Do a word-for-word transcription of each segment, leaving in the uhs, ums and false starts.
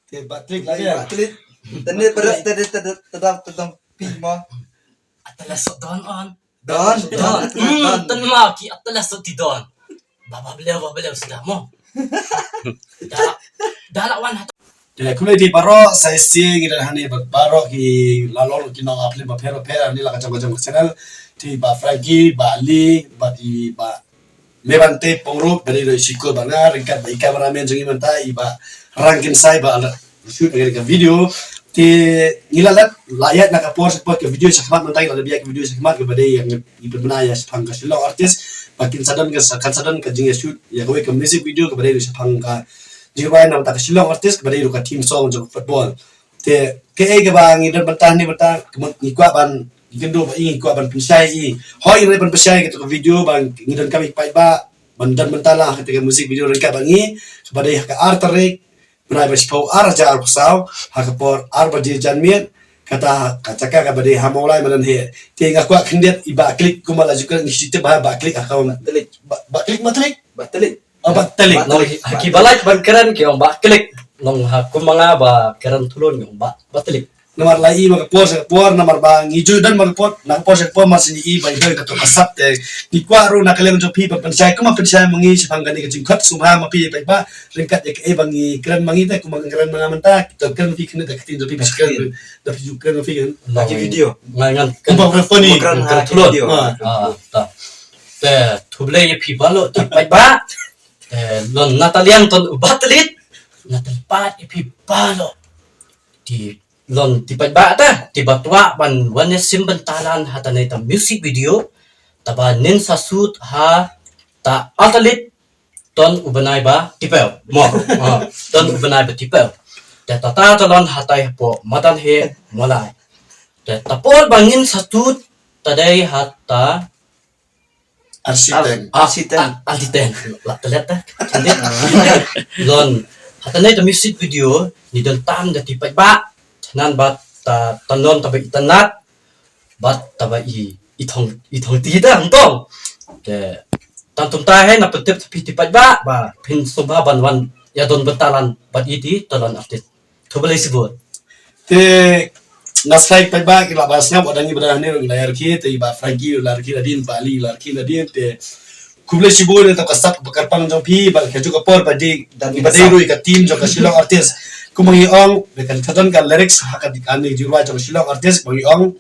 Te ba tlik la ya. Ba tlik. Tene pada tene tada tada tada pi mo. Atlas so don on. Don. Don. Hmm, don. Tan ma ki atlas so ti don. Ba ba beliau ba beliau sudah mo. Dah dah lawan. Te kumne ti baroh sa isi ngi dan hani baroh ki lalor ki nong apli ba pher pher ani la ka jam ka jam ka channel. Ti ba Frankie ba Ali ba i ba me ban te pong ruh ba dei ruh i shikul ba nga ryngkat ba i cameraman jong i mynta i ba Rangkin Sai ba la shoot ka video. Te ngi la lat la ïaid na ka por sa por ka video sa khmat mynta ngi la ïaid ka video sa khmat ka ba dei ïa ngi pynbna ïa shaphang ka Shillong artist ba kin sa don ka sa kan sa don ka jingïa shoot ïa kawei ka music video ka ba dei ruh shaphang ka jingrwai na bynta ka Shillong artist ka ba dei ruh ka theme song jong football. Te kaei kaba ngi don bynta ni bynta ka mut ngi kwah ban ngi kynduh ba i ngi kwah ban pynshai i. Hoi ngi ban pynshai kata ka video ba ngi don kam i paidbah ban don bynta la ha kata ka music video ryngkat ba ngi kaba dei ha ka ar tarik bnai ba shiphew ar hajar arphew saw ha ka por ar baje janmiet kata ka jaka kaba dei ha Mawlai madan he. Te nga kwah khyndiat i Bah Klik kumba la ju kren ngi shu tip ba Bah Klik ha ka Bah Klik. Ba Bah Klik Bah Klik. Ba Klik. Oh, Bah Klik. Nong ha ki ba lait ban kren ki ong Bah Klik. Nong ha kum ma nga ba kren Thulun ki ong Bah Bah Klik. Namar la i ma ka por sa ka por namar ba ngi ju don ma ka por na ka por sa ka por mar sini i ba i doi ka to ka sap te ngi kwah ruh na ka liang jong phi ba pynshai kumba pynshai ma ngi shaphang kane ka jingkhot sngewbha ma phi ba ryngkat ïa kaei ba ngi kren ma ngi te kumba ngi kren ma nga mynta to kren phi kane da ka tin jong phi ba kren da phi ju kren phi kan. Nong ki video. Ngan ngan kumba kren funny. Kren ha ki video. Ah, ta. Te khublei ïa phi baroh ki paidbah. Te lon na ta liang ton u Bah Klik na ta pat ïa phi baroh. Te lon ki paidbah ta ki ba kwah ban wan ïa sim bynta lang ha ta ne ta music video. Ta ba nin sa shoot ha ta ar tarik ton u bnai ba shiphew. Mo. Ha, ton u bnai ba shiphew. Te ta ta ta lon ha tai hapoh madan he Mawlai. Te ta por ba ngin sa shoot ta dei ha ta Arsiteng. Arsiteng. Arsiteng. La telet ta. Lon. Hata ne ta music video ni don tam da ki paidbah. Nan ba ta tanon ta ba itanat. Ba ta ba i i thong i thong ti ta ntong. Te tan tum ta he na pyntip ta pi ki paidbah ba phin sngewbha ban wan ïa don bynta lang ba i ti ta lon artist. Khublei shibun. Te nga sngewbha paidbah ki la ba sngap wa dang i ba dang ne la yarki te i ba Frankie la yarki la din ba Ali la yarki la din te khublei shibun ne ta ka sap ba kyrpang jong phi ba ka ju ka por ba di dan ba dei ruh ka team jong ka Shillong artist. Kumba ngi ong ba kan thadon ka lyrics ha ka di kan ni ju ruh jong ka Shillong artist ba ngi ong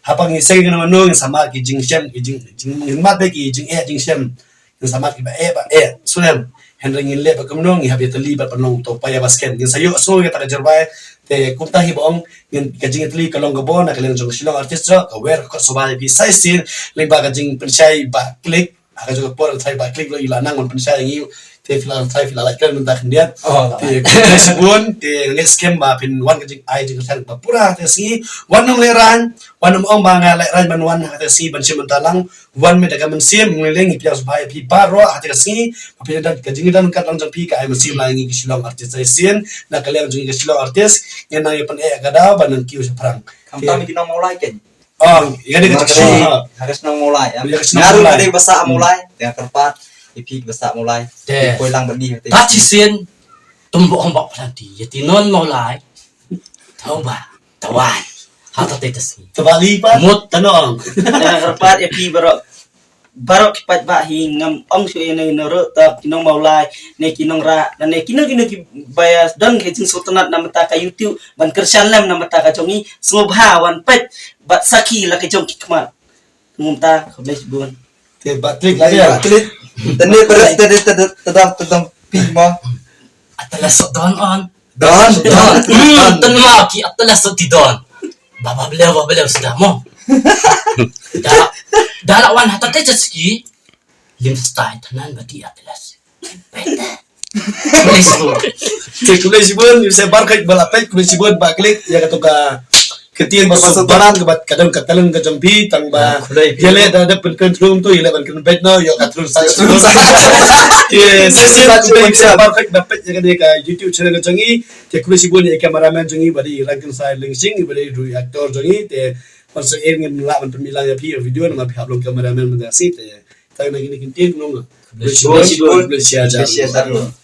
ha pa ngi seng kan mano ngi sama ki jingshem ki jing jing ngi mat be ki jing eh jingshem. Ngin sa mat ki ba eh ba eh sunem. Hynrei ngin leh ba kumno ngi hap ïa tali bad pynlong to pa ïa ba skem. Ngin sa ïoh sngew ïa ta ka jyrbai. Te kumta hi ba ong ngin ka jingïatali ka long ka bor na ka liang jong ka Shillong artist jong ka wer ka kot soba ïa phi sa shisien lyngba ka jingpynshai ba Klik. Ha ka jong ka por thai ba Klik lo ila nang ban pynshai ngi. Te phi la thai phi la lait kren mynta khyndiat. Te khublei shibun te ngi skem ba phin wan ka jingai jingkyrchan ba pura te sngi wan nym lehrain wan nym ong ba nga lehrain ban wan ha te sngi ban shim mynta lang. Wan me da ka mynsiem ngi leng phi ïa sngewbha ïa phi baroh ha te ka sngi. Phi da ka jingdon ka dang jong phi ka ai mynsiem la ngi ki Shillong artist sa shisien na ka liang jong ngi ki Shillong artist. Ngi nang ïa pyn eh ka daw ba nang kiew shaphrang. Khamtam ki nong Mawlai ken. Oh, ïa ka shnong Mawlai. Ïa ka shnong Mawlai. Nga ruh ka dei ba sah Mawlai. Te nga kyrpad ïa phi ba sah Mawlai. Te poi lang ba ni te. Ta shisien tum ba ong ba plang ti ïa ti non Mawlai. Tau ba. Tawan. Ha ta te ta sngi. Tawali pa. Mut ta nong. Nga kyrpad ïa phi baroh. Baroh ki paidbah hi ngam ong shuh ïa ne ne ruh ta ki nong Mawlai ne ki nong Rah ne ki nong ki nong ki ba ïa don ki jingsultanat na bynta ka YouTube ban kyrshan lem na bynta ka jong ngi sngewbha wan peit bad sakhi la ka jong ki khmat. Ngum ta khublei shibun. Te ba klik la ya. Ba klik. Tene pada tene tada tada tada pi mo. Atlas so don on. Don, don, don. Tan ma ki atlas so ti don. Ba ba beliau ba beliau sudah mo. Dah dah lawan hata te ski. Lim stai tanan ba ti atlas. Te khublei shibun yu se bar klik ba la peit khublei shibun ba klik ïa ka to ka Ka tieng ba suk baran ka bat ka dang ka talent ka jong phi tang ba. Ïa le da da pyn kren thrum tu ïa le ban kren bet no ïa ka thrum sa thrum sa. Ïa se se ba pyn sa ba pyn da pet ïa ka YouTube channel ka jong i. Te khublei shibun ïa cameraman jong i ba dei Rangkinsai Lyngsing ba dei ruh actor jong i te. Pan sa er ngin la ban pynmilang ïa phi video na ma phi hap long cameraman ban da si te. Tang na kini kin tieng nong. Khublei shibun. Khublei shibun.